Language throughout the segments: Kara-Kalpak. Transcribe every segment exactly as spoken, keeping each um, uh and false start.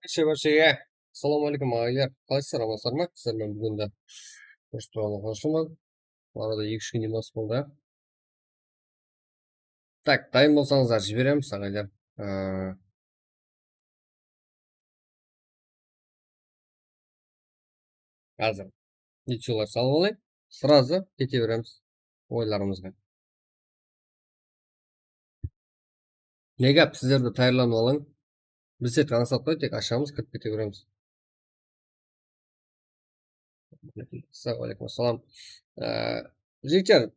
Barshege, barshege. Assalamu aleykum, aǵaylar. Qalaysızlar, amansızlar ma? Sizler menen búgin de koship turǵanına quwanıshlımban. Arada eki-úsh kún demalısım boldı, ya. Tak, dayın bolsańızlar, jiberemiz, aǵaylar. Ee, Házir videolar salıp alayın. Srazı kete beremiz oyınlarımızǵa. Ne gáp, sizler de tayarlanıp alıń. Biz etken satpay tek ashamız, kirip kete beremiz. Assalamu aleykum, assalam. Ee, Jigitler,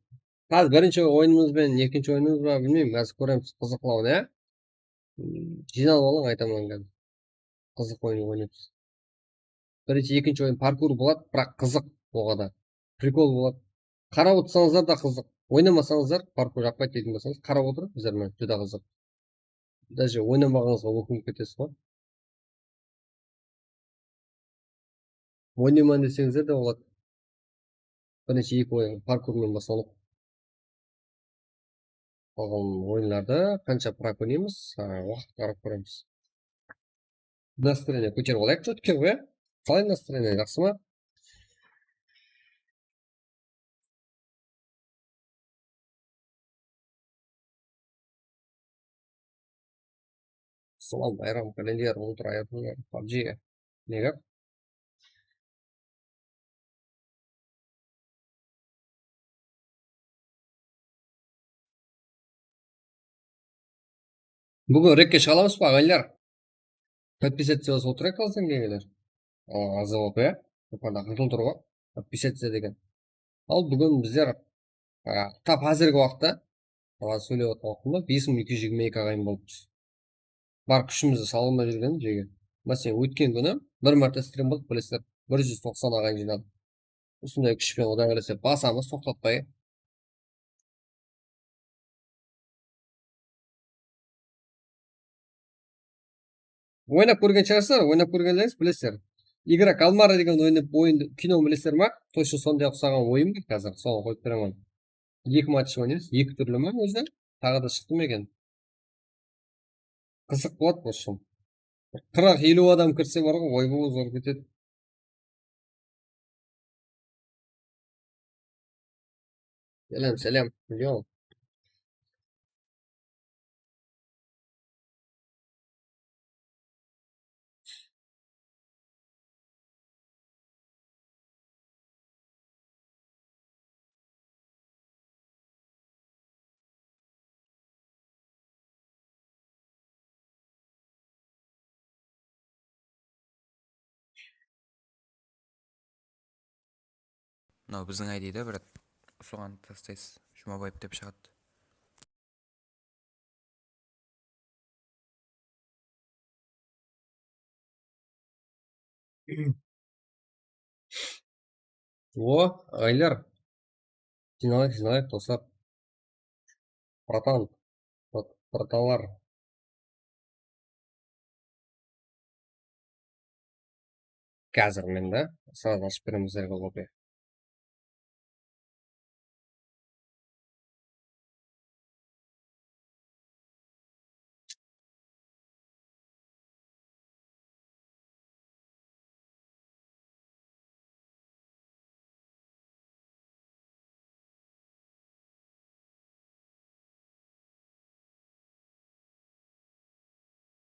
házir birinshi oyınımız benen ekinshi oyınımız bar, bilmeymen, házir kóremiz, qızıqlı, ya. Hmm, jıynalıp alıń, aytaman házir. Qızıq oyın oynaymız. Birinshi, ekinshi oyın parkur boladı, biraq qızıq oǵada. Prikol boladı. Qarap otırsańızlar da qızıq. Oynamasańızlar, parkur jaqpaydı deytuǵın bolsańız, qarap otırıp bizler menen júdá qızıq. Даже oynamaǵanıńızǵa ókinip ketesiz ǵoy. Oynayman deseńizler de boladı. Birinshi eki oyın parkur menen baslanıp, qalǵan oyınlarda qansha prak oynaymız, a, waqıt qarap kóremiz. Настроение kóterip alayıq, júrtke ǵoy. Qalay настроение, jaqsı ma? Salam, Bayram, Kalender, Ultra, Ayatullar, PUBG. Ne gáp? Búgin rekke shıǵalamız ba, aǵaylar? Подписаться basıp otırayıq, qızdan kelgenler. Al, azı oqı, ya. Yuqarıda qızıl tur ǵoy. Подписаться degen. Al, búgin bizler, a, tap házirgi waqıtta, a, sóylep otırǵan waqtımda bes mıń eki júz jigirma eki aǵayin bolıppız. Bar kúshimizdi sala almay júrgen jege. Máselen, ótken kúni bir márte strim qılıp, bilesizler, bir júz toqsan aǵayin jıynadıq. Usınday kúsh penen, Quday qálese, basamız toqtatpay. Oynap kórgen shıǵarsızlar, oynap kórgenlerińiz bilesizler. Igra kalmara degen oynap, oyın, kino bilesizler ma? Точно sonday uqsaǵan oyın bar házir, soǵan qoyıp beremen. Eki match oynaymız, eki túrli ma ózi? Taǵı da shıqtı ma eken? Qızıq boladı, в общем. Qırıq-eliw adam kirse bar ǵoy, oybaw zor ketedi. Sálem, sálem. Yo. Mınaw biziń I D de, brat. Usıǵan tastaysız, Jumabaev dep shıǵadı. O, aǵaylar. Jıynalayıq, jıynalayıq, doslar. Bratan, brat-, bratanlar. Házir men de srazı ashıp beremen sizlerge lobbi.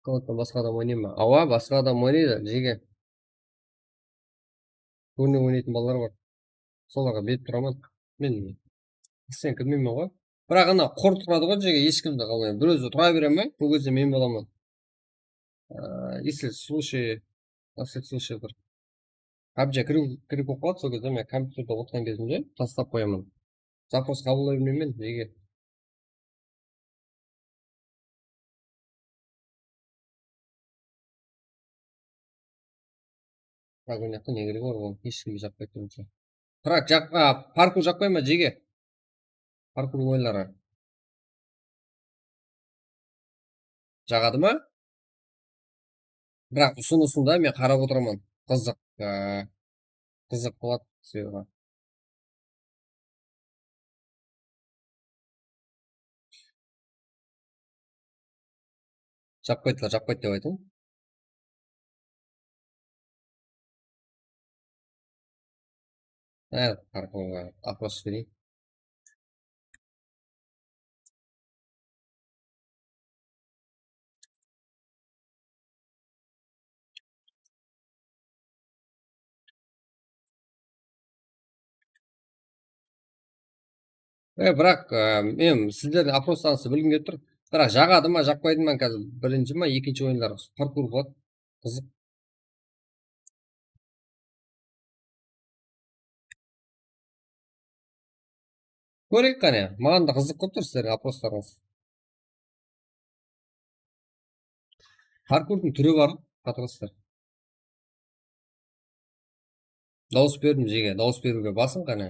Komnattan basqa adam oynay ma? Awa, basqa adam oynaydı, jege. Kóbine oynaytın balalar bar. Solarǵa berip turaman. Men sen kirmeymen ǵoy. Biraq ana qur turadı ǵoy, jege, hesh kimdi qalmayman. Bir ózi tura beremen, bul gezde men bolaman. Aa, если случай, на всякий случай bir. Abja kirip, kirip bolıp qaladı, sol gezde men kompyuterde otırǵan gezimde taslap qoyaman. Запрос qabıllay bilmeymen, jege. Prak oynayaqta ne keregi bar, onı hesh kimge jaqpaydı, menimshe. Prak jaq-, a, parkur jaqpay ma, jege? Parkur oyınları. Jaǵadı ma? Biraq usınısında men qarap otıraman. Qızıq, a, qızıq boladı, sebebi. Jaqpaydılar, jaqpaydı dep aytıń. Há, parkurǵa oпрос bereyin. E, biraq, e, men sizlerdiń oproslarıńızdı bilgim kelip tur. Biraq jaǵadı ma, jaqpaydı ma, házir birinshi ma, ekinshi oyınlar parkur qıladı. Qızıq. Kóreyik qáne, maǵan da qızıq bolıp tur sizlerdiń oproslarıńız. Parkurdıń túri bar, qatırasızlar. Dawıs berdim, jege, dawıs beriwge basıń qáne.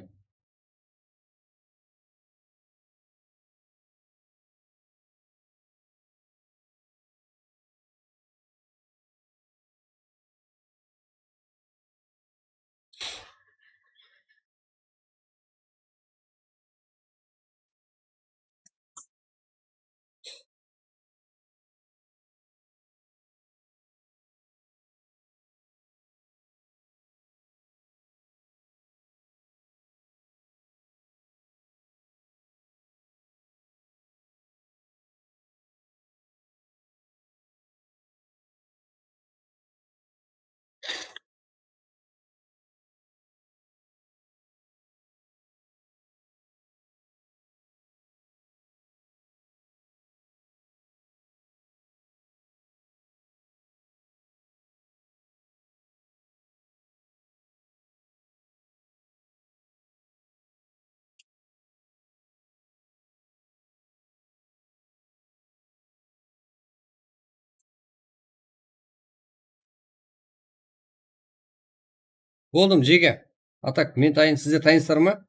Boldım, jege. A tak, men tayın, sizler tayınsızlar ma?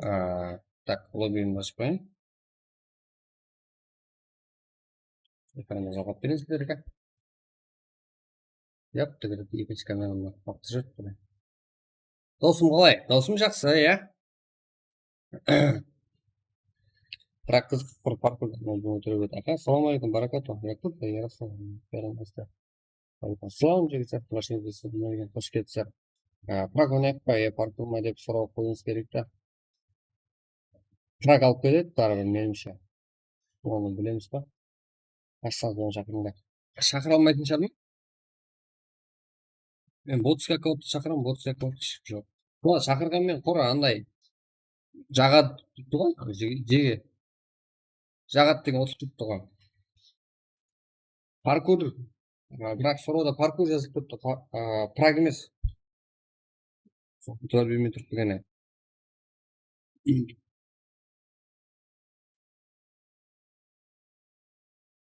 A, tak, lobbimdi ashıp qoyayın. Ekranda juwap bereyin sizlerge. Yap, tigirip, ekinshi kameramdı alıp júrip tur. Dawısım qalay? Dawısım jaqsı, ya? Biraq qızıq bir parkurdan ótip ótedi. Aka, assalamu aleykum, barakatuh. Yakut, Yaroslav, Yaroslav. Aleykum assalam, jigitler. Xosh kelipsizler. Á, park oynayıq pa, ya parkur ma dep soraw qoyıwıńız kerek ta. Park alıp keledi, baribir, menimshe. Onı bilemiz ba? Ashsańız, onı shaqırıńlar. Shaqıra almaytın shıǵarman. Men Botskiy akkaunttan shaqıraman, Botskiy akkaunt heshkim joq. Bular shaqırǵan men qora anday jaǵadı turıptı ǵoy, jege, jege. Jaǵadı degen otırıp turıptı ǵoy. Parkur. A, biraq sorawda parkur jazılıp turıptı, pa-, a, park emes. Sol kóteri bilmey turıptı kene.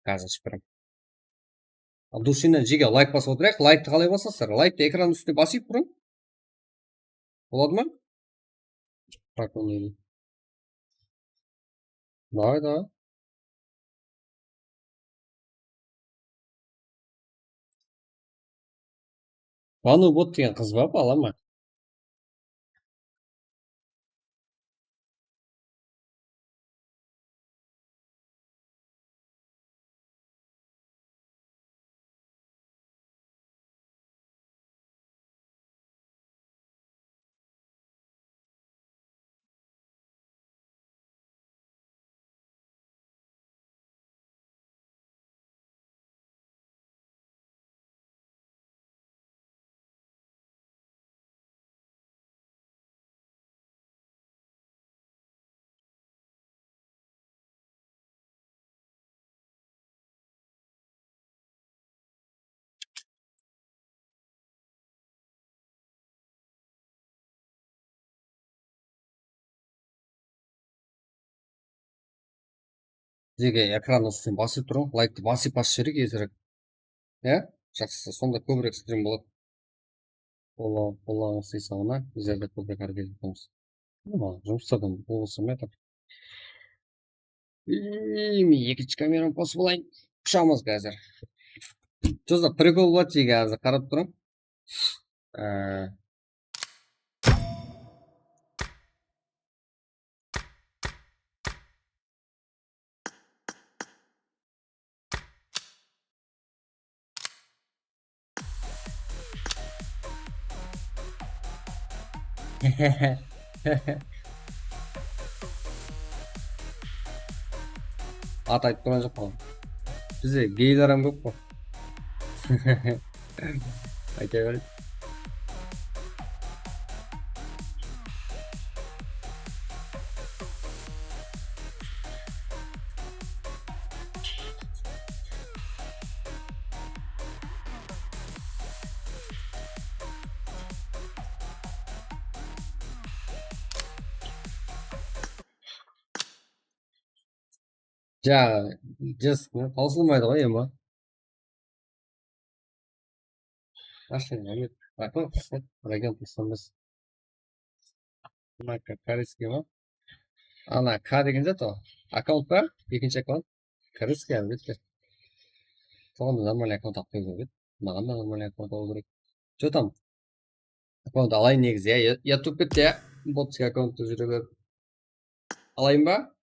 Házir shıpırım. Abdulshinden jege layk basıp otırayıq. Layktı qalay basasızlar? Layktı ekran ústine basıp turıń. Boladı ma? Proklonayın. Davay, davay. Banu Bot degen qız ba, bala ma? Jege ekran ústine basıp turıń, layktı basıp basıp júreyik tezirek. Ya, jaqsı, sonda kóbirek strim boladı. Bola, bolǵan sıysaǵına bizler de kóbirek háreket etemiz. Ama jumıslardan bolsa metr. Iy, men ekinshi kameramdı qosıp alayın. Qushamız házir. Joslar, prikol boladı jege, házir qarap turıń. Á, At aytıp turǵan joq ǵoy. Bizde geyler hám kóp ǵoy. Ayta beredi. Jaǵı, just, tawsılmaydı ǵoy, ema. Ashın, Ahmet, bakın, Ragen toqsan bes. Mına, ka-, koreyskiy ma? Ana, K degen zat o. Akkaunt pa? Ekinshi akkaunt. Koreyskiy, álbette. Soǵan da normalnıy akkaunt alıp qoyıw kerek edi. Maǵan da normalnıy akkaunt alıw kerek. Что там? Akkaunt alayın negizi, ya, ya, yatıp ketti, ya. Botskiy akkauntta júre berip. Alayın ba?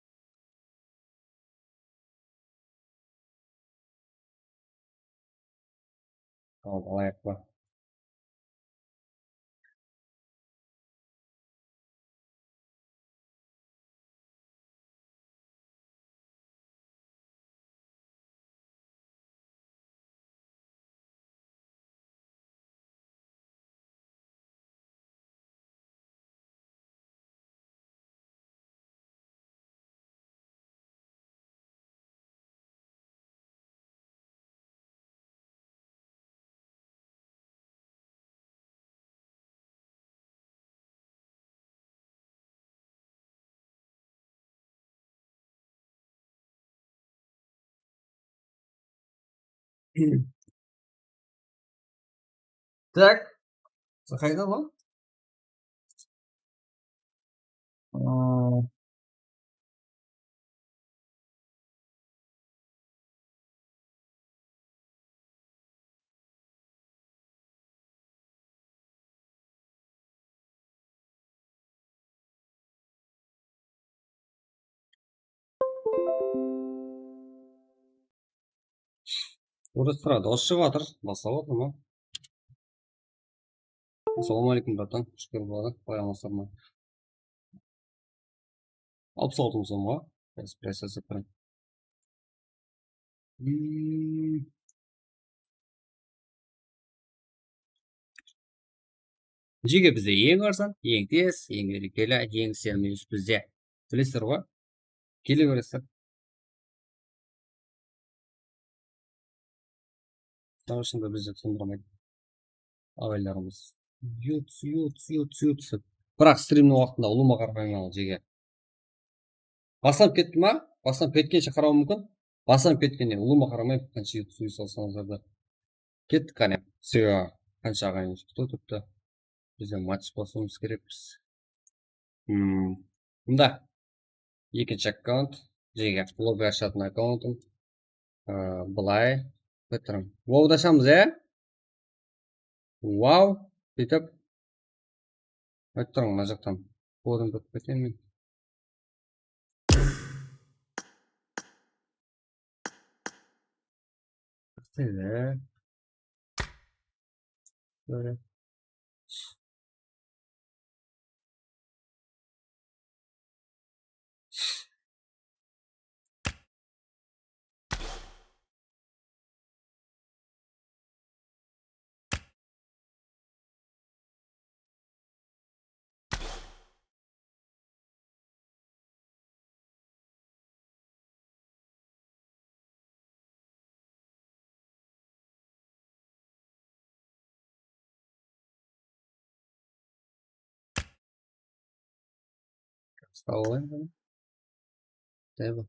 Al, alayıq pa? Так. Qayda ol? Orıs turadı, dosı shıǵıp atır, baslap atır ma? Assalawma aleykum, bratan. Shúkir boladı. Baylanısırma. Alpıs altı mıń somǵa. Espresso sıpırın. Hmm. Jege bizde eń arzan, eń tez, eń berekeli, eń sermiyus bizde. Bilesizler ǵoy? Kele beresizler. Shınında bizde tuwındırmaydı. Aǵaylarımız. Yut, yut, yut, yut. Biraq strimniń waqtında ulıwma qaramaymın al, jege. Baslanıp ketti ma? Baslanıp ketkenshe qarawım múmkin. Baslanıp ketkennen ulıwma qaramay, qansha yut suwı salsańızlar da. Kettik qáne. Всё, qansha aǵayinimiz kútip otırıptı. Bizde match basıwımız kerekpiz. Hmm. Mında. Ekinshi akkaunt. Jege, lobby ashatın akkauntım. Ee, bılay. Kúttirem. Wow da ashamız, e? Wow. Sóytip. Aytıp turıń, mına jaqtan. Kodın kórip keteyin men. Seni. Böyle. Sağ olayım. Değil mi?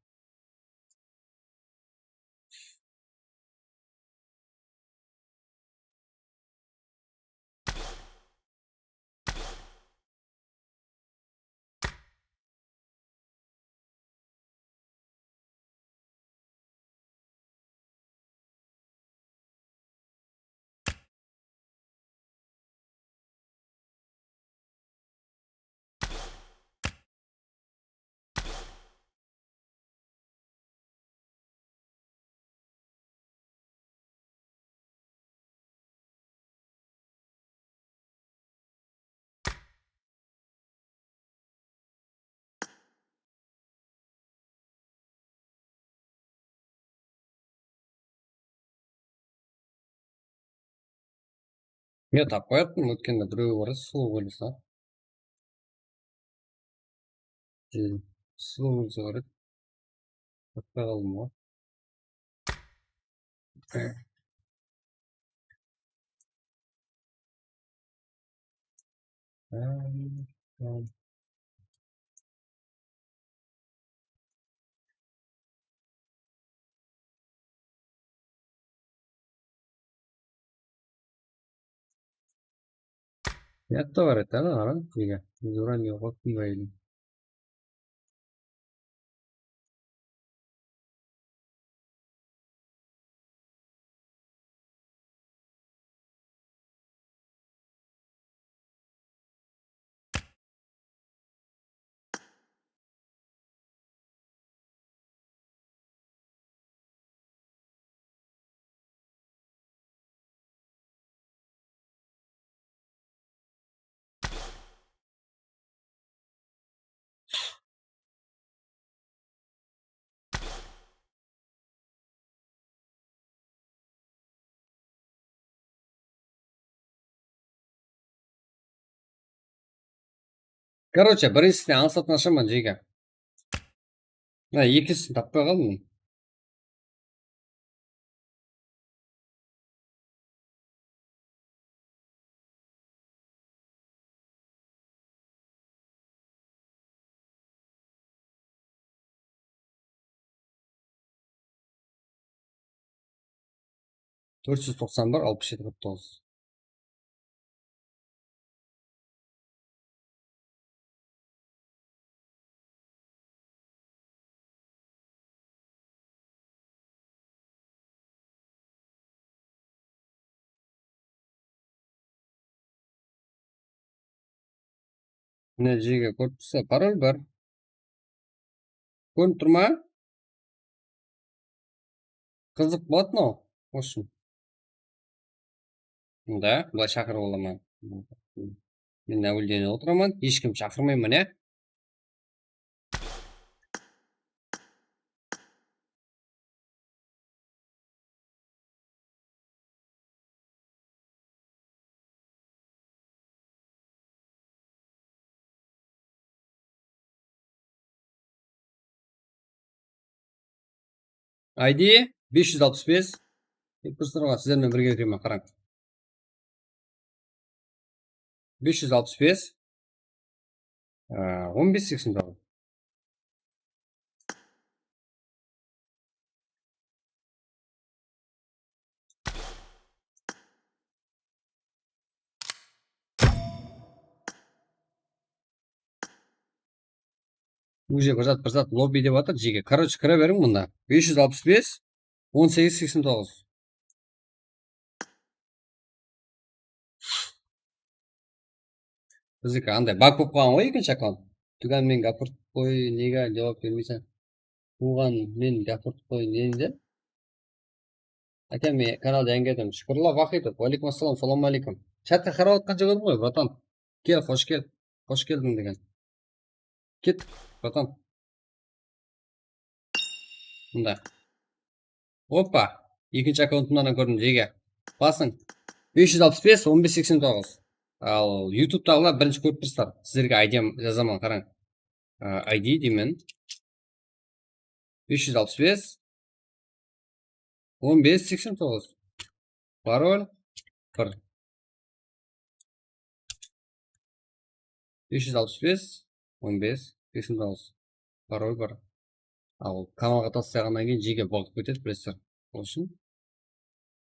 Ya, tapıp qoyatpın, ótkende birew bar edi, sulıw qoyılsa. Sulıw bolsa bar edi. Tappay qaldım ǵoy. Yatta bar edi, ana, qara, nege? Zuraniya qoyıp qoymaydı. Короче, birinshisine ańsatın ashaman, jeke. Mına ekisisin tappay qaldım. Tórt júz toqsan bir, alpıs jeti, qırq toǵız. Mine, jeke, kórip tursa, parol bar. Kórinip tur ma? Qızıq bot mınaw. Olsın. Mında, bılay shaqırıp alaman. Men náwildene otıraman. Hesh kim shaqırmayman, ya? I D bes júz alpıs bes. Tek bir sorawǵa sizler menen birge kiremen, qarań. Bes júz alpıs bes, aa, on bes seksen toǵız. Уже bir zat, bir zat lobby dep atır, jeke. Короче, kire beriń mında. Bes júz alpıs bes, on segiz seksen toǵız. Bizdiki anday bag bolıp qalǵan ǵoy, ekinshi akkaunt. Túgen, men gapırtıp qoy, nege juwap bermeyseń? Tuwǵan, men gapırtıp qoy, ne dedi? Aka, men kanalda yangi edim. Shukurullo Vahidov. Wa aleykum assalam, salawma aleykum. Chatta qarap atqan joq edim ǵoy, bratan. Kel, xosh kel. Xosh keldiń degen. Ket, bratan. Mında. Oppa. Ekinshi akkauntımnan kórdim, jeke. Basıń. Bes júz alpıs bes, on bes seksen toǵız. Al, YouTube'taǵılar birinshi kórip tursızlar. Sizlerge I D jazaman, qarań. A, I D deymen. Bes júz alpıs bes, on bes seksen toǵız. Parol bir. Bes júz alpıs bes, on bes seksen toǵız. Parol bir. Al, kanalǵa taslaǵannan keyin jeke bolıp ketedi, bilesizler. Ol ushın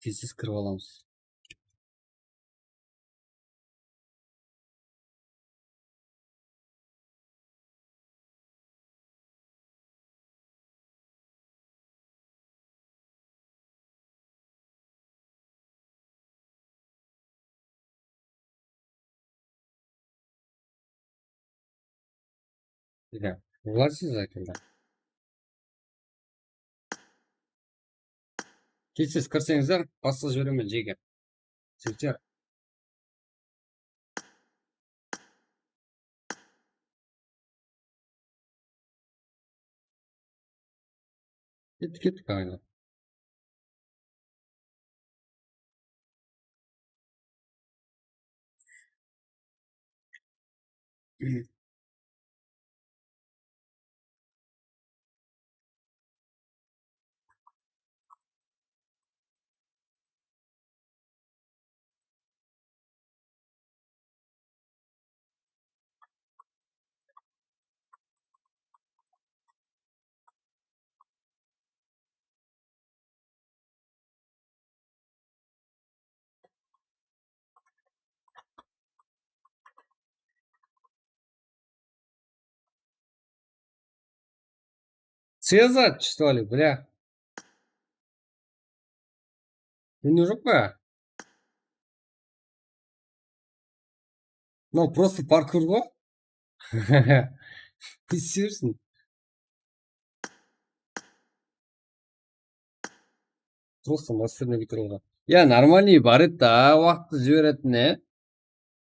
tez-tez kirip alamız. Ega, власти zakında. Keysiz kirseńizler, basqa jiberemen, jeke. Jigitler. Kettik, kettik, aynen. Cezar, что ли, бля? Mende joq pa? Mınaw просто parkur ǵoy. Seriyosno. Просто мастер ne bitirgen. Ya, нормальный bar edi da, waqıttı jiberetin, e.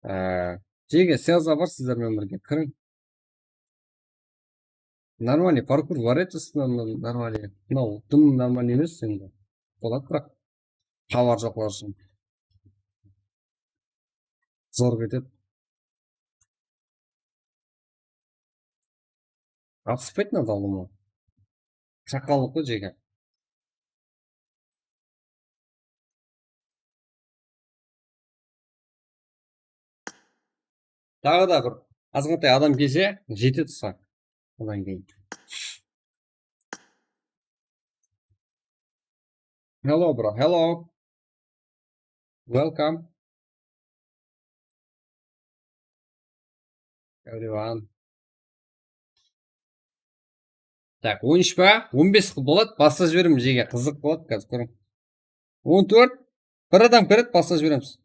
Á, jege, Cezar bar sizler menen birge, kiriń. Нормальный parkur bar edi, ustinen нормальный. Mınaw dım нормальный emes endi. Boladı, biraq xabar joqlar ushın. Zor ketedi. Atıspaydı mınaw dawlıma. Shaqallıq ǵoy, jege. Taǵı da bir azǵantay adam kelse, jetedi saǵan. Odan keyin. Hello, bro. Hello. Welcome. Everyone. Tak, on úsh pa? On bes qılıp boladı, baslap jiberemiz, jege, qızıq boladı, házir kóriń. On tórt. Bir adam kiredi, baslap jiberemiz.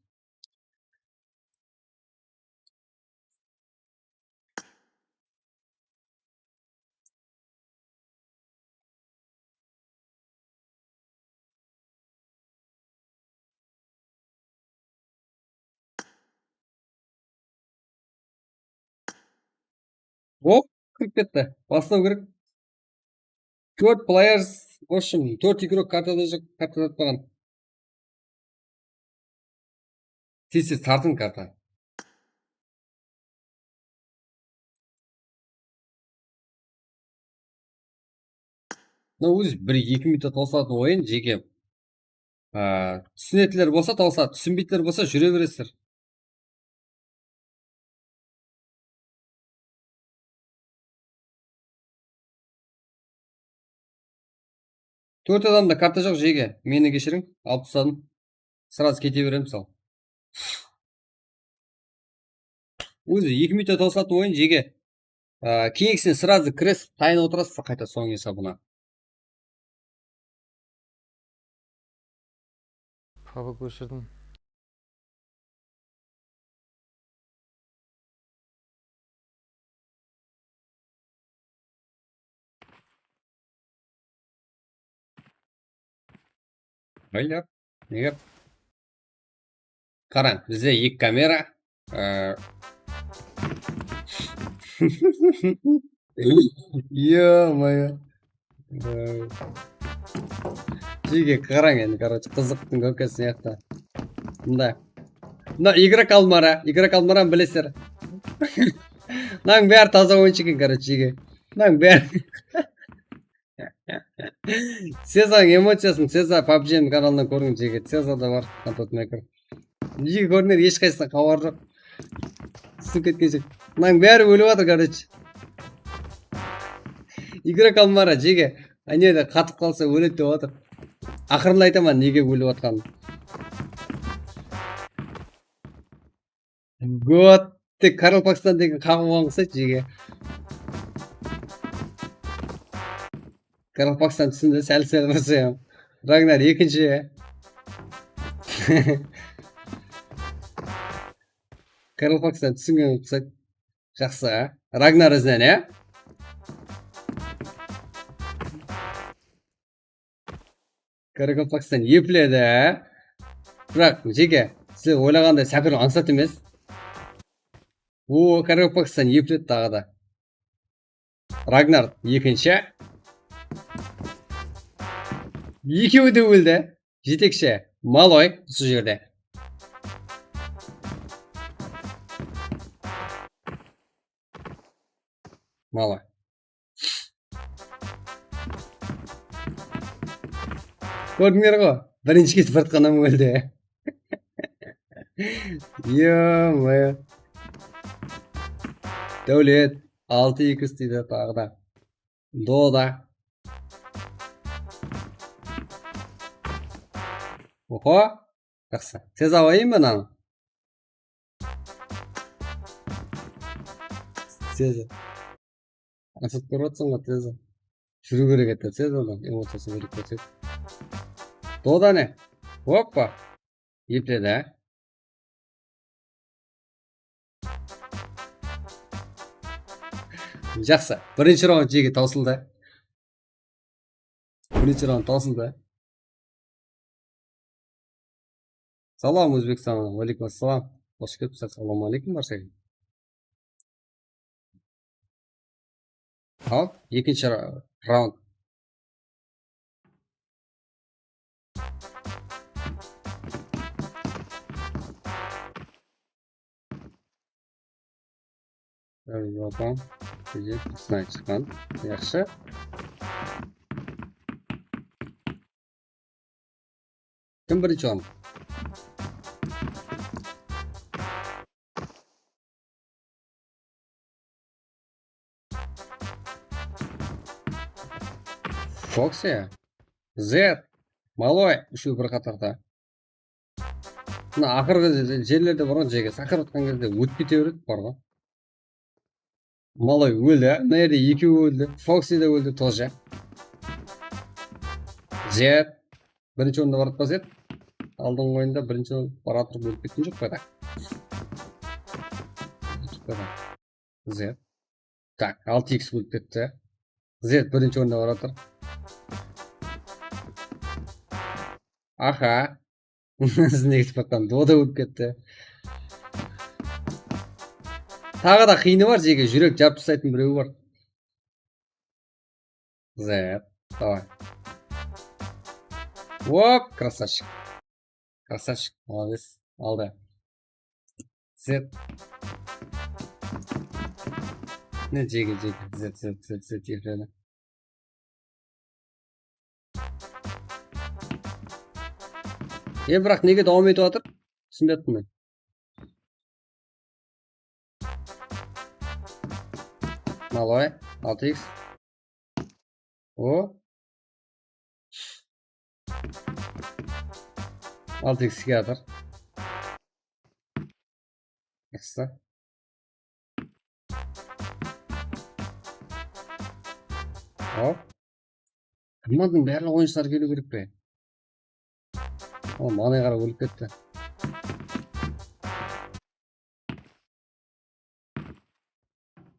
O, kirip ketti. Baslaw kerek. Tórt players, в общем, tórt igrok kartada joq, karta tatpaǵan. Tez-tez tartın karta. Mına ózi bir-eki minutta tawsılatuǵın oyın, jeke. Á, túsinetler bolsa tawsıladı, túsinbeytiler bolsa júre beresizler. Tórt adamda karta joq, jege. Meni keshiriń, alıp tasladım. Srazı kete beremiz al. Ózi eki minutta tawsıladı oyın, jege. Á, keyingisine srazı kiresiz, tayın otırasız qayta sonıń esabına. Pabı kóshirdim. Báyler, neger? Qarań, bizde eki kamera. Ee, Ё-моё. Ee, jege qarań endi, короче, qızıqtıń kórkesin yaqta. Mında. Mına Igrak Almara, Igrak Almaranı bilesizler. Mınanıń bári taza oyınshı eken, короче, jege. Mınanıń bári. Sezardıń emociyasın Sezar pabjiniń kanalınan kóriń, jigit. Sezar da bar, Content Maker. Jeke kórdińler, hesh qaysısına xabar joq. Túsip ketkenshe. Mınanıń bári ólip atır, короче. Igrak Almara, jeke. Áne de qatıp qalsa óledi dep atır. Aqırında aytaman, nege ólip atqanın. God, tek Karl Pakistan degen qaǵıp alǵısa, jege. Karl Pakistan túsindi, sál-sál basayım. Ragnar ekinshi. Karl Pakistan túsingen uqsaydı. Jaqsı. Ragnar izinen, ya? Karakalpakstan epledi. Biraq, jeke, sizler oylaǵanday Sápir ańsat emes. O, Karakalpakstan epledi taǵı da. Ragnar ekinshi. Ekewi de óldi. Jetekshi Maloy usı jerde. Malay. Kórdińler ǵo, birinshi ketip baratqanım óldi. Yo-moyo. Dáwlet, altı iks deydi taǵı da. Doda. Oho. Jaqsı. Seza qoyayın ba mınanı? Seza. Ańsat kórip atsań ǵo, Seza. Júriw kerek edi, Sezadan emociyasın berip kórset. Doda ne? Hoppa. Epledi, á? Jaqsı. Birinshi raund jege tawsıldı. Birinshi raund tawsıldı. Salam, Ózbekstan. Wa aleykum assalam. Xosh kelipsiz. Assalamu aleykum, barshaǵa. Al, ekinshi ra-, raund. Yoqań. Bizge snayper shıqqan. Yaqshı. Kim birinshi orın? Foxy, Zed, Maloy, úshewi bir qatarda. Mına aqırǵı jerlerde bar ǵoy, jege saqırıp atqan gezde ótip kete beredi, bar ǵoy. Maloy óldi, mına jerde ekewi óldi, Foxy de óldi, тоже. Zed. Birinshi orında baratpa Zed. Aldınǵı oyında birinshi orın baratır, ólip ketken joq pa, tak. Zed. Tak, altı iks ólip ketti. Zed birinshi orında baratır. Aha. Siz ne ketip atqan? Doda ólip ketti. Taǵı da qıyını bar, jege júrek jarıp taslaytın birewi bar. Zed. Davay. Op, krasavchik. Krasavchik, molodec. Aldı. Zed. Ne, jege, jege. Zed, Zed, Zed, Zed, epledi. E, biraq nege dawam etip atır? Túsinbey atırman men. Maloy, altı iks. O. Altı iks ke atır. Jaqsı. Hop. Komandaniń barlıq oyınshıları keliw kerek pe? O, maǵanay qarap ólip ketti.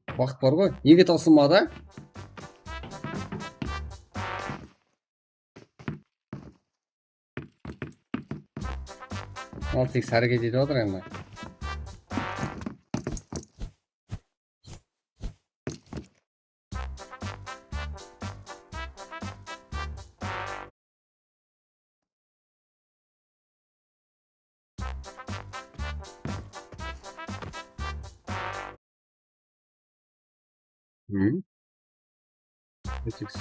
Waqıt bar ǵoy. Nege tawsılmadı? Altı iks háreket etip atır endi. Hı? Etix.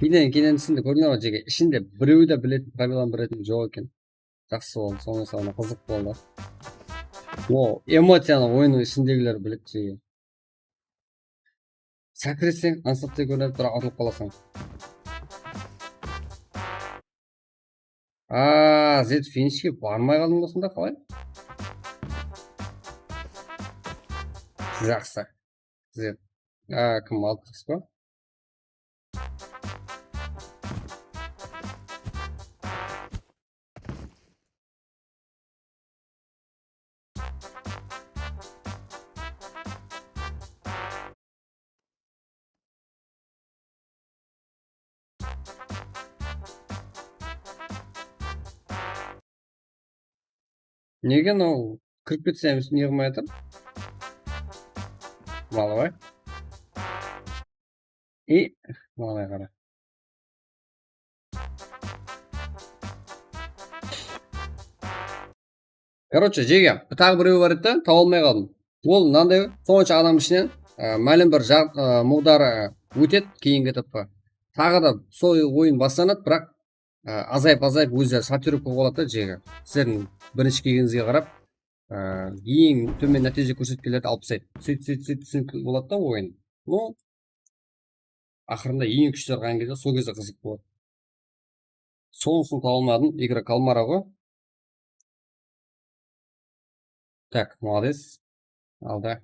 Keyin, keyin túsindim, kórdiń be, jege. Ishinde birewi de biletin, pravilanı biletin joq eken. Jaqsı boldı, sonıń sanı qızıq boldı. O, emociyanı oyınnıń ishindegiler biledi, jege. Sákireseń, ańsattıy kórinedi, biraq utılıp qalasań. Aa, Zed finishke barmay qaldıń ba sonda, qalay? Jaqsı. Zed. Aa, kim, Altrix pa? Nege mınaw kirip ketsem, ne qılmay atır? Malıbay. I, malıbay qara. Короче, jege, taǵı birewi bar edi, taba almay qaldım. Ol mınanday, sonsha adam ishinen, e, málim bir jaǵ-, e, muǵdarı, e, ótedi keyingi etapqa. Taǵı da sol oyın baslanadı, biraq, e, azayıp, azayıp ózleri sortirovka boladı da jegi. Sizlerdiń birinshi kelgenińizge qarap, e, eń tómen nátiyje kórsetkenlerdi alıp taslaydı. Sóyt, sóyt, sóyt túsinikli boladı da oyın. No, aqırında eń kúshli qılǵan gezde, sol gezde qızıq boladı. Sonısın taba almadım, igra kalmara ǵoy. Tak, молодец. Alda.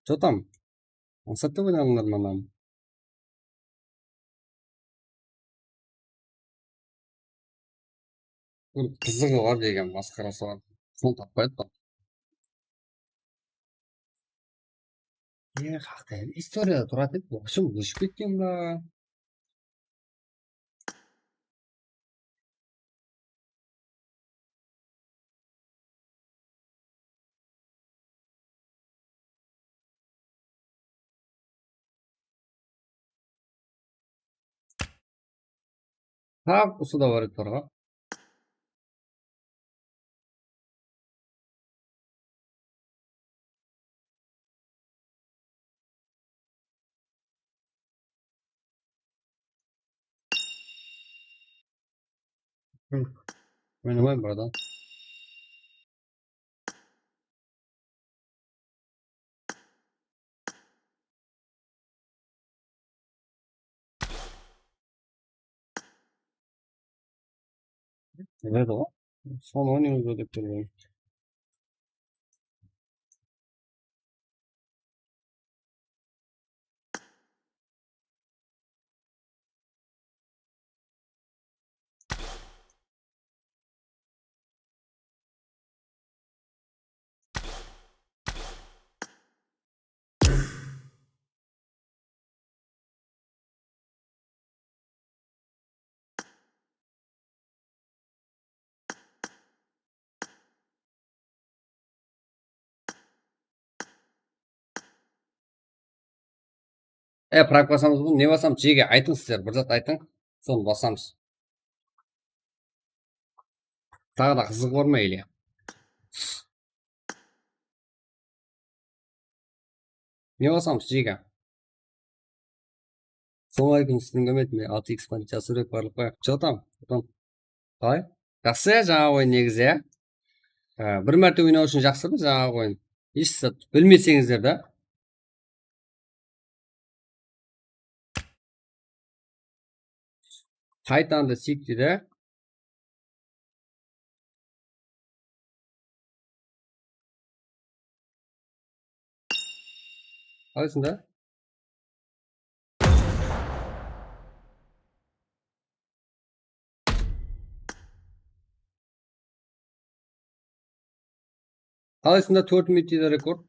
Что там? Ańsat dep oynadıńlar ma mınanı? Bir qızıǵı bar degen masqarası bar. Sonı tappay atpan. Ne haqta istoriyada turadı edi, вообще óship ketken ba? Tap usı da bar edi, bar ǵo. Oynamayın, bratан. Biledi ǵo. Sonı oynayıńız ba dep tur. E, prak basamız ba? Ne basamız? Jege aytıń sizler, bir zat aytıń. Sonı basamız. Taǵı da qızıq bar ma ele? Ne basamız, jege? Assalamualeykum, sizdiń úmidime altı iks pán jasırek barlıq qoyaq. Что там? Потом. Qalay? Jaqsı ya, jańaǵı oyın negizi ya. Á, bir márte oynaw ushın jaqsı da jańaǵı oyın. Hesh zat bilmeseńizler da. Qaytandı sik deydi. Qalaysıń da? Qalaysıń da, tórt minut deydi rekord.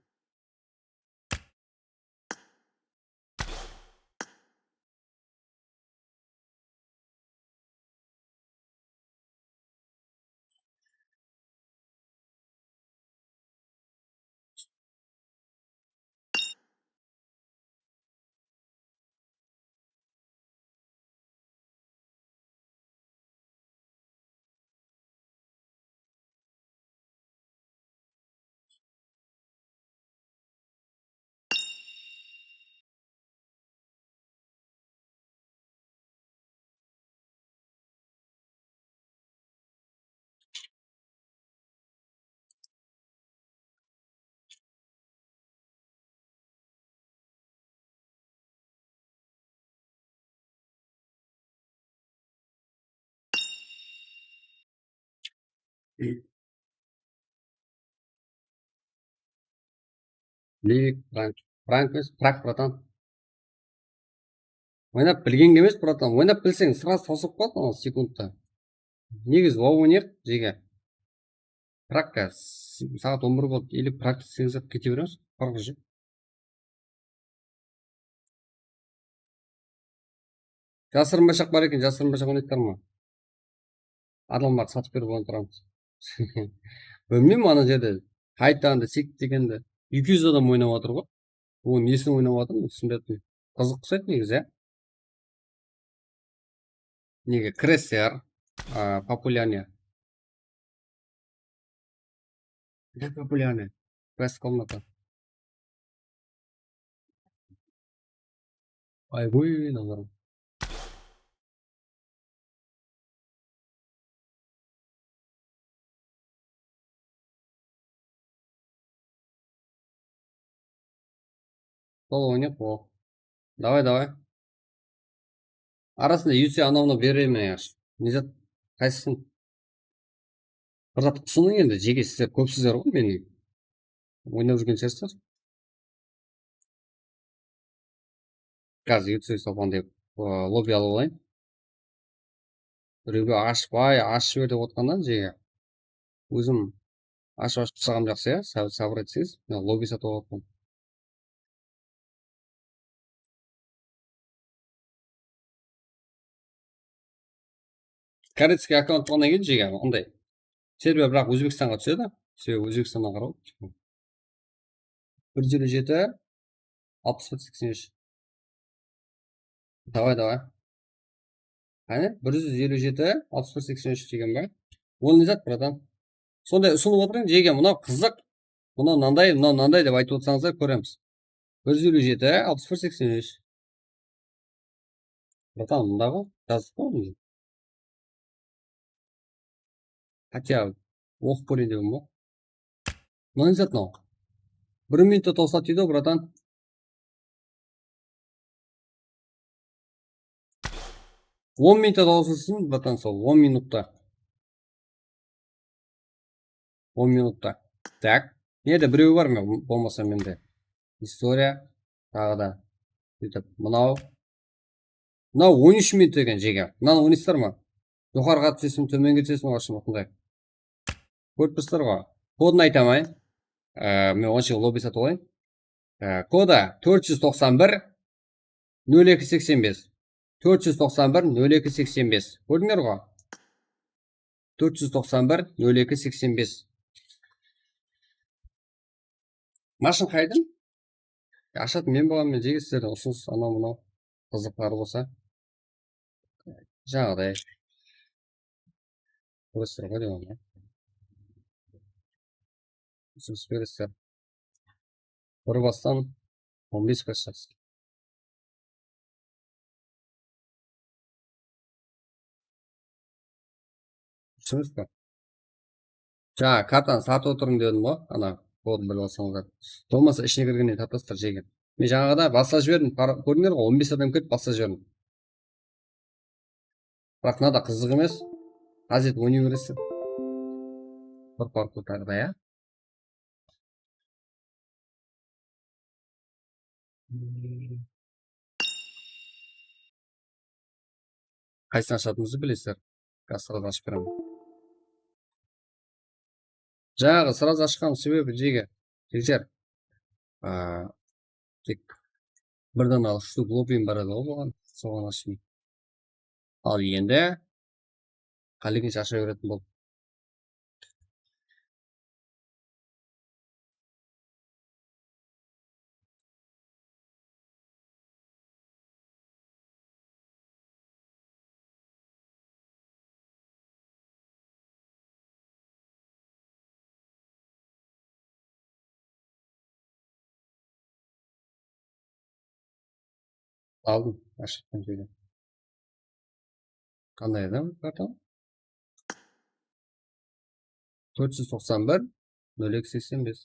Livik, Frank. Frank emes, Prak, bratan. Oynap bilgenge emes, bratan. Oynap bilseń, srazı tawsılıp qaladı, ana, sekundta. Negizi, wow, oynayıq, jege. Prakka, s-, saat on bir boldı, или prakka deseńiz, kete beremiz, farqı joq. Jasırınbashaq bar eken, jasırınbashaq oynaydılar ma? Adamlardı satıp berip oynap turamız. Bilmeymen, ana jerde hide and seek degende eki júz adam oynap atır ǵoy. Onı nesine oynap atır, men túsinbey atırman. Qızıq uqsaydı negizi, ya. Nege, Cressr, a, Populania. Для популярной. Best комната. Ay, uy, nazarım. Sol oynayıq, o. Davay, davay. Arasında U C anaw-mınaw beremen, yaǵshı. Ne zat, qaysısın? Bir zat usınıń endi, jeke sizler kópsizler ǵoy, meni oynap júrgen shıǵarsızlar. Házir U C sopan dep, ı, lobby alıp alayın. Birewge ashpay, ashıp jiber dep otqannan, jeke. Ózim ashıp-ashıp tasıǵanım jaqsı, ya, sab-, sabır etseńiz. Men lobby satıp alıp atırman. Koreyskiy akkaunt bolǵannan keyin, jeke, onday. Server biraq Ózbekstanǵa túsedi. Sebebi Ózbekstannan qarap. Bir júz eliw jeti, alpıs bir seksen úsh. Davay, davay. Qáne, bir júz eliw jeti, alpıs bir seksen úsh degen ba? Ol ne zat, bratan? Sonday usınıp otırıń, jeke, mınaw qızıq. Mınaw mınanday, mınaw mınanday dep aytıp otırsańızlar, kóremiz. Bir júz eliw jeti, alpıs bir seksen úsh. Bratan, mındaǵı jazdıq ǵoy. Хотя, oqıp kóreyin degim ǵoy. Mınaw ne zat mınaw? Bir minutta tawsadı deydi ǵoy, bratan. On minutta tawsılsın, bratan, sol, on minutta. On minutta. Tak. Nede birew bar ma, bolmasa mende? Istoriya. Taǵı da. Sóytip, mınaw. Mınaw on úsh minut eken, jeke. Mınanı oynaysızlar ma? Joqarıǵa túseseń, tómenge túseseń, ǵoy, shın, usınday. Kórip tursızlar ǵoy. Kodın aytaman. Á, men onsha lobby satıp alayın. Á, koda tórt júz toqsan bir, nol eki seksen bes. Tórt júz toqsan bir, nol eki seksen bes. Kórdińler ǵoy? Tórt júz toqsan bir, nol eki seksen bes. Mashın qaydım? Ashad men bolǵanmen, jeke, sizlerden usınıs, anaw-mınaw qızıqları bolsa. Jańaǵıday. Kóresizler ǵoy, deymen. Usınıs beresizler. Bir bastan on bes baslasın. Túsindińiz be? Jańa kartanı satıp otırıń dedim ǵoy, ana, kodın bilip alsańızlar. Bolmasa ishine kirgennen tapasızlar, jeke. Men jańaǵıda baslap jiberdim, qara-, kórdińler ǵoy, on bes adam kirip baslap jiberdim. Biraq mına da qızıq emes. Házir oynay beresizler. Bir parkur taǵı da, ya. Qaysın ashatınıńızdı bilesizler. Gaz srazı ashıp beremen. Jańaǵı srazı ashqanım sebebi, jeke, jigitler, a, tek bir dana shtuk lobbyim bar edi ǵoy buǵan, soǵan ashtım. Al endi qálegenshe asha beretin boldım. Aldım, ashıqtan kelgen. Qanday adam, karta? Tórt júz toqsan bir, nol eki seksen bes.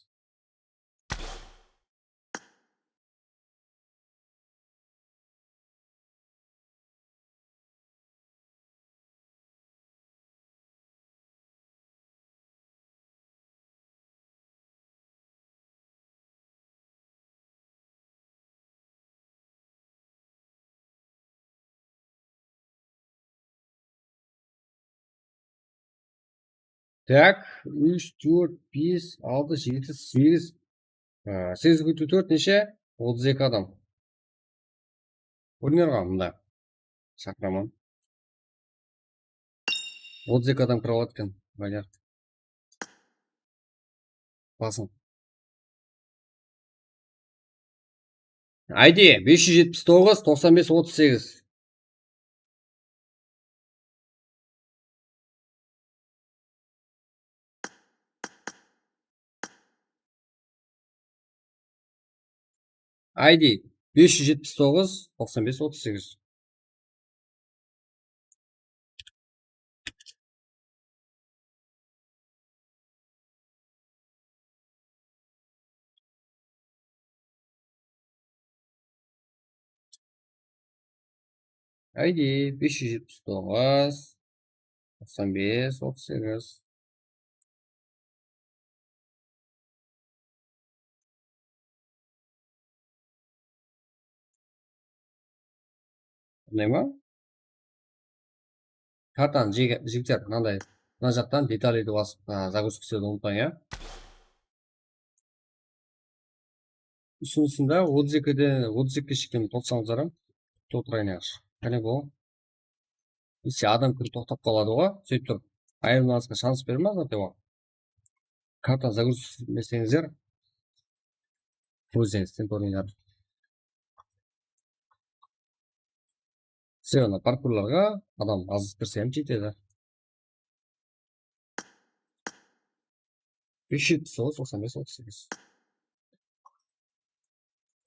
Tak, úsh, tórt, bes, altı, jeti, segiz. Á, segiz kóbeytiw tórt neshe? Otız eki adam. Kórdińler ǵoy mında. Shaqıraman. Otız eki adam kire aladı eken. Mayda. Basıń. Ayde, bes júz jetpis toǵız, toqsan bes, otız segiz. I D bes júz jetpis toǵız, toqsan bes, otız segiz. I D bes júz jetpis toǵız, toqsan bes, otız segiz. Qanday ma? Kartanı jege-, jigitler, mınanday, mına jaqtan detallardı basıp, a, загрузка islewdi umıtpań, ya. Usınısında otız ekiden otız ekige shekem tolsańızlar hám, toltırayın yaqshı. Qáne bul. Ise adam kirip toqtap qaladı ǵoy, sóytip turıp. Ayırmańızǵa shans bermez, ate ǵoy. Karta загрузка etmeseńizler, ózleńizden kórińler. Sebebi parkurlarǵa adam az kirse hám jetedi. Bes júz jetpis toǵız, toqsan bes, otız segiz.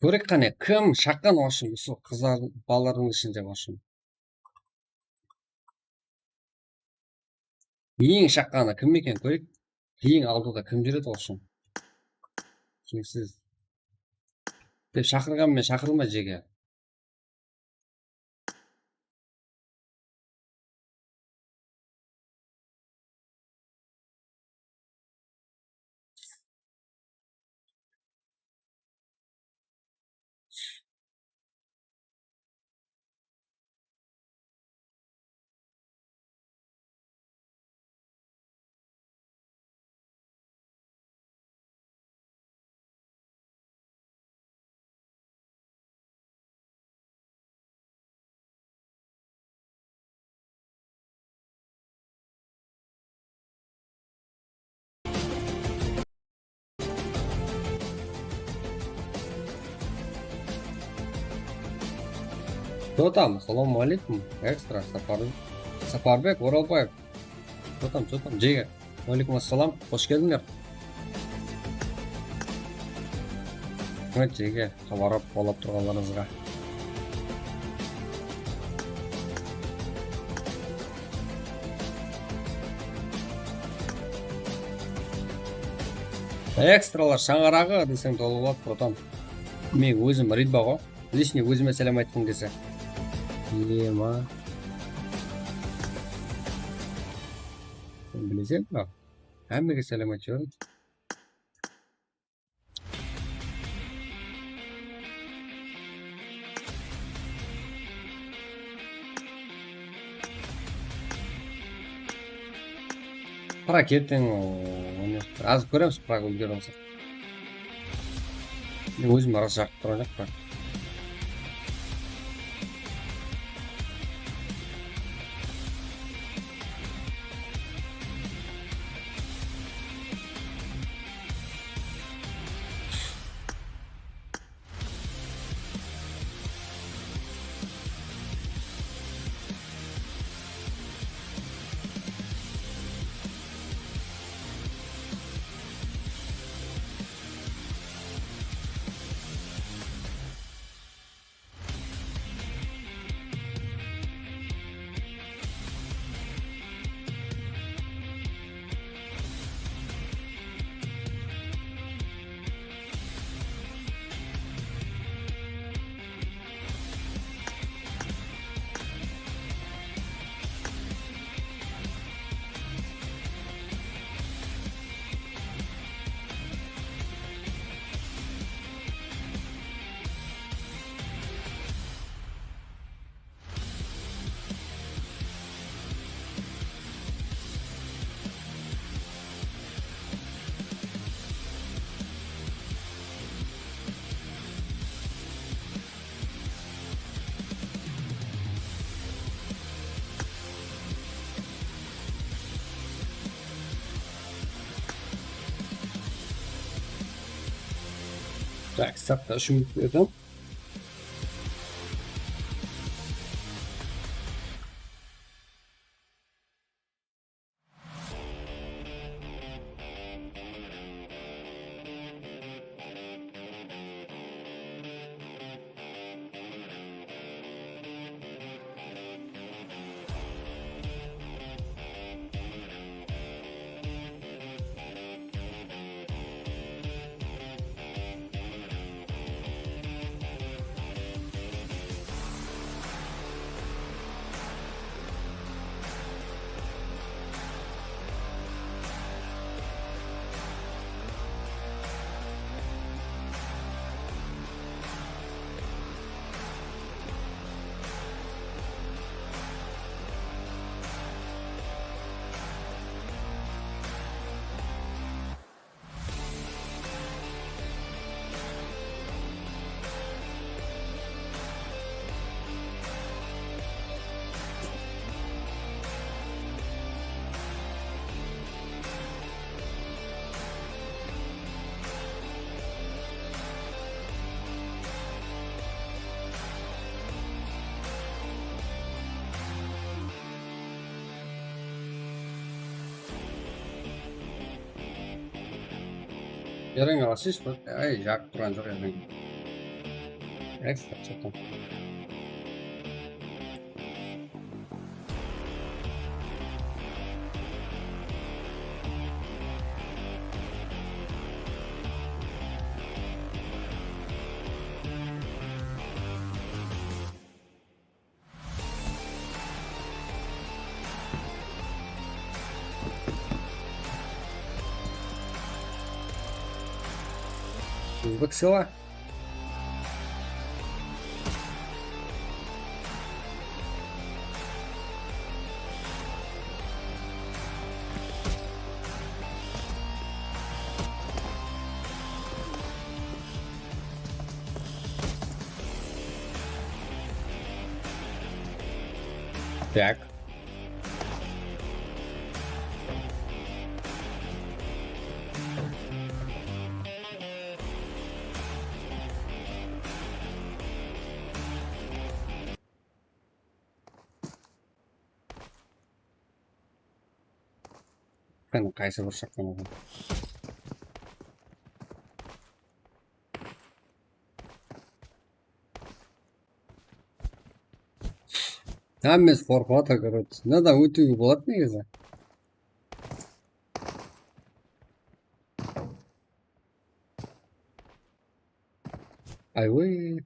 Kórek qáne, kim shaqqan ushın, usı qızlar, balalardıń ishinde ushın. Eń shaqqanı kim eken, kórek? Eń aldında kim júredi ushın? Keńsiz. Dep shaqırǵan men, shaqırılmay jege. Кто там? Ассаламу алейкум. Экстра. Сапар-, Сапарбек Оралбаев. Кто там, кто там? Джеге. Алейкум ассалам. Xosh keldińler. Jege, xabar alıp qolap turǵanlarıńızǵa. Ekstralar shańaraǵı deseń tolı boladı, bratан. Men ózim Ridba ǵo. Лично ózime sálem aytqım kelse. Ema. Sen bileseń ba? Hámmege sálem aytıp júbereyin. Prak erteń, házir kóremiz, Prak úlgere alsa. Men ózim ras jaqıp turǵan joq, Prak. Так, saqta úsh minut berdim. Jarang alasız ba? Ay, jaqıp turǵan joq jarang. Ekstra что-то. Uzbek sela. Так. Qani, qaysı bir shaqqan ekan? Hámmesi qorqıp atır, короче. Mınadan ótiwge boladı negizi. Ayway.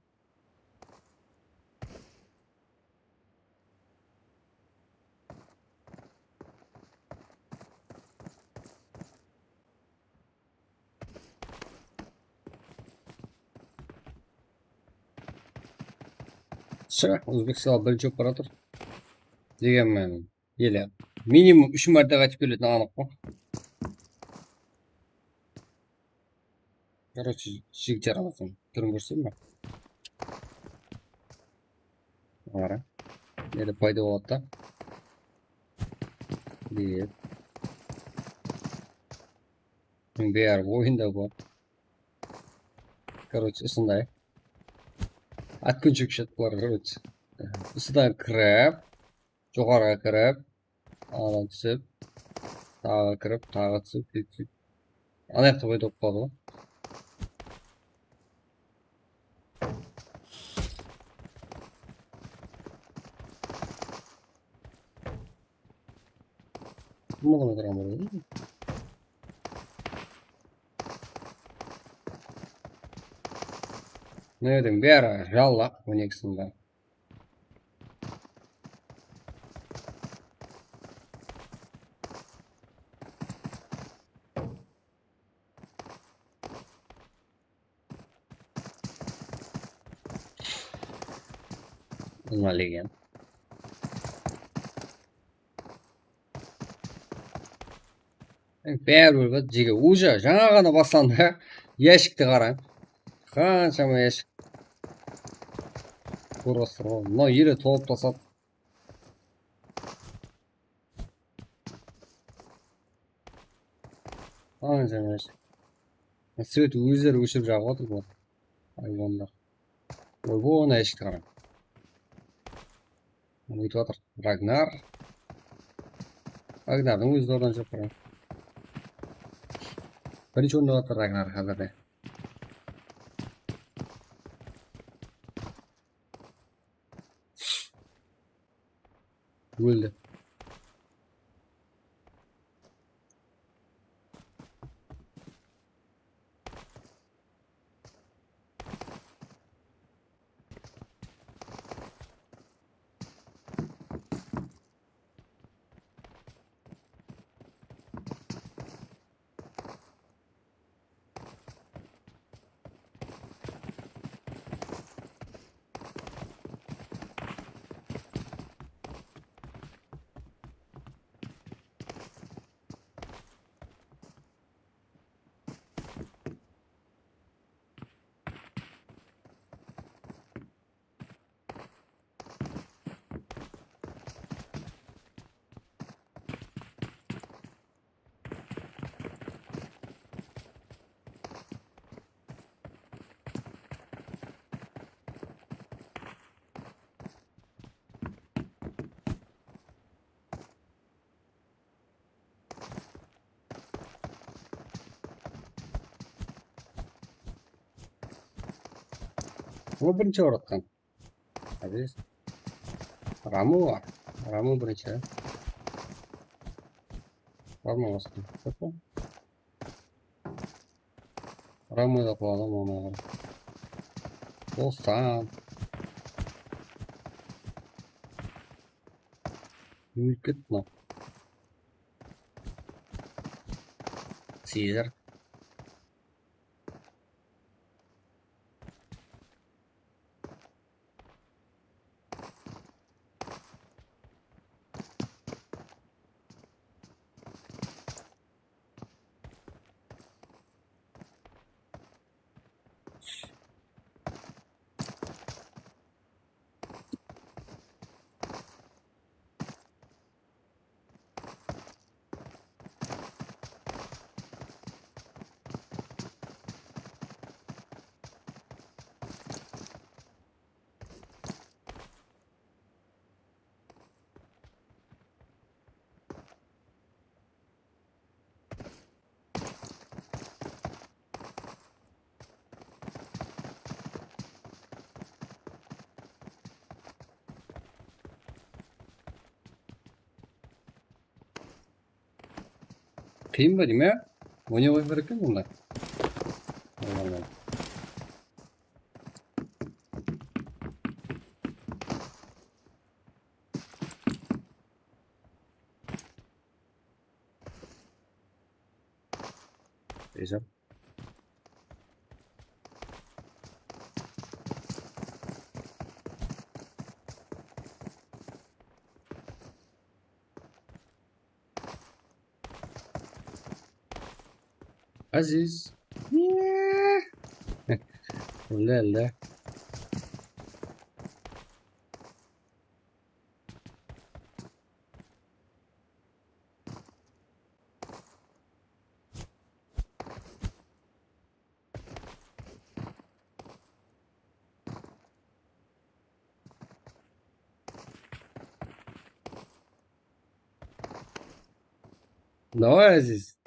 Shıǵa, Ózbekstal birinshi bolıp baratır. Degenmen, ele minimum úsh márte qaytıp keletin anıq ǵoy. Короче, jigit jaramasań. Túrin kórsem ba? Qara. Ele payda boladı da. Dep. Bári oyında bu. Короче, usınday. Ótkúnshek shıqtılar, короче. Usıdan kirip, joqarıǵa kirip, anadan túsip, taǵı kirip, taǵı túsip, túsip, túsip. Ana jaqta payda bolıp qaladı ǵoy. Bunı ǵana qarań, bar ǵoy. Mına jerdiń bári jalla, on ekisinde. Nima degen? Bári bir jege. Уже jańa ǵana baslandı. Yashikti qarań. Qanshama yashik. Просто mına ele tolıp tasladı. Qanshama yashik. Svet ózleri óshirip jaǵıp atır bular. Haywanlar. Oy, bu ona eshikti qarań. Ótip atır. Ragnar. Ragnardıń ózi zorlanıp júr qarań. Birinshi orında atır Ragnar házirde. Óldi. Bul birinshi uratqan. Aziz. Ramu bar. Ramu birinshi. Bar ma basqa? Joq pa? Ramu da qoyalım onı. Dostan. Ólip ketti mınaw. Sezar. Qıyın ba deymen, ya? Oynap oynaw kerek eken bunda. Esap. Aziz. Niye? Öyle, öyle. Давай, Aziz.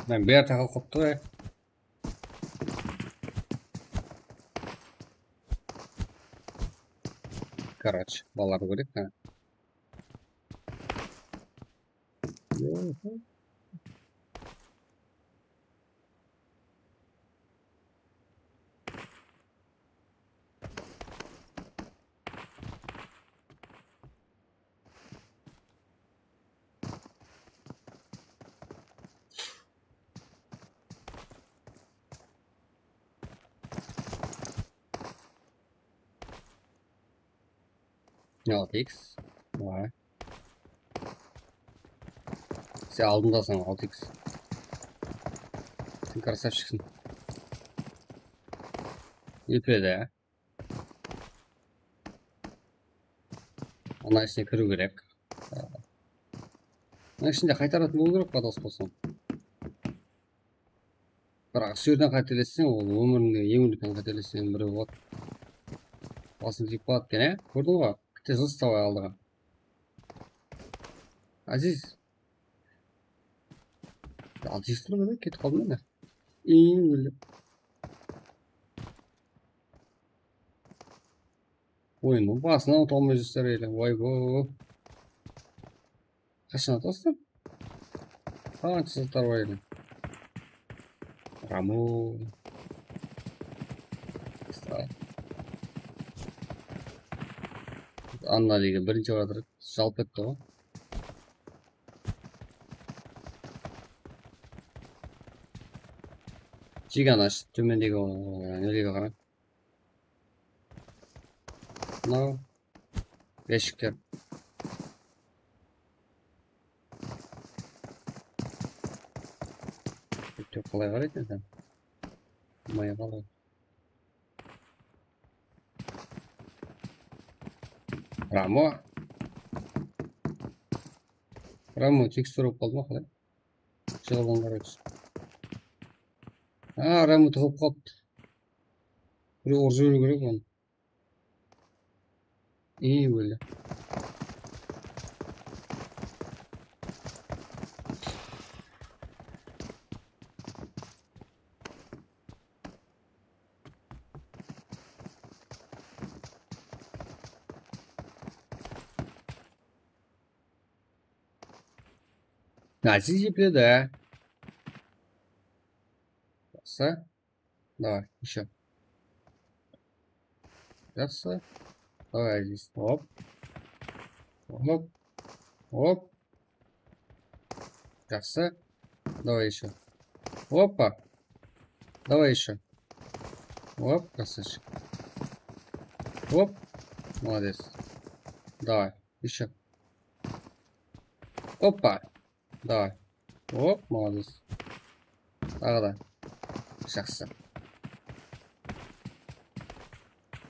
Mına beri taqıp qoyıptı ǵoy. Короче, balalar kóreyik, ha. Altı iks. Vay. Sen aldındasań, altı iks. Sen krasavchikseń. Epledi, á. Ana ishine kiriw kerek. Mına ishinde qaytaratuǵın bolıw kerek, pados bolsın. Biraq usı jerden qátelesseń, ol ómirińde eń úlken qátelesken birew boladı. Basıń tiyip qaladı eken, á? Kórdiń ǵoy, bitta jılıstabay aldıǵa. Aziz. Al, jıstırıp ketip qaldım men. Iy, óldim. Oyınnıń basınan uta almay júrsizler ele. Vay bo. Qashan atasızlar? Qansha zatlar bar edi. Ramu. Anna degen birinshi baradır. Jalp etti ǵoy. Jiganash, tómendegi o, nelege qarań. Mınaw. Eshikler. Bitti, qalay qaraydı eken? Maya qalay? Ramo. Ramo tekstura bolıp qaldı ma, qalay? Jıǵılǵan, короче. A, Ramo tıǵılıp qalıptı. Birew urıp jiberiw kerek onı. Ey, óldi. Aziz epledi, á. Jaqsı. Давай, ещё. Jaqsı. Давай, Aziz. Hop. Hop. Hop. Jaqsı. Давай, ещё. Hoppa. Давай, ещё. Hop, красавчик. Hop. Молодец. Давай, ещё. Hoppa. Давай. Hop, молодец. Taǵı da. Jaqsı.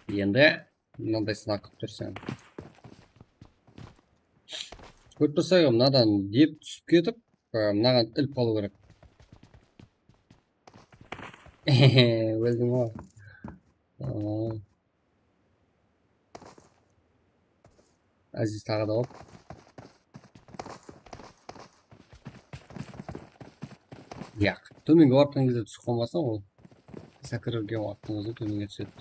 Endi mınanday sınaq qılıp túrseń. Kórip tursań, mınadan dep túsip ketip, e, mınaǵan ilip qalıw kerek. Óldiń ǵoy. Aa. Aziz taǵı da hop. Yaq, tómenge barıp turǵan gezde túsip qalmasań, ol sekirgen waqıttıń ózinde tómenge túsedi.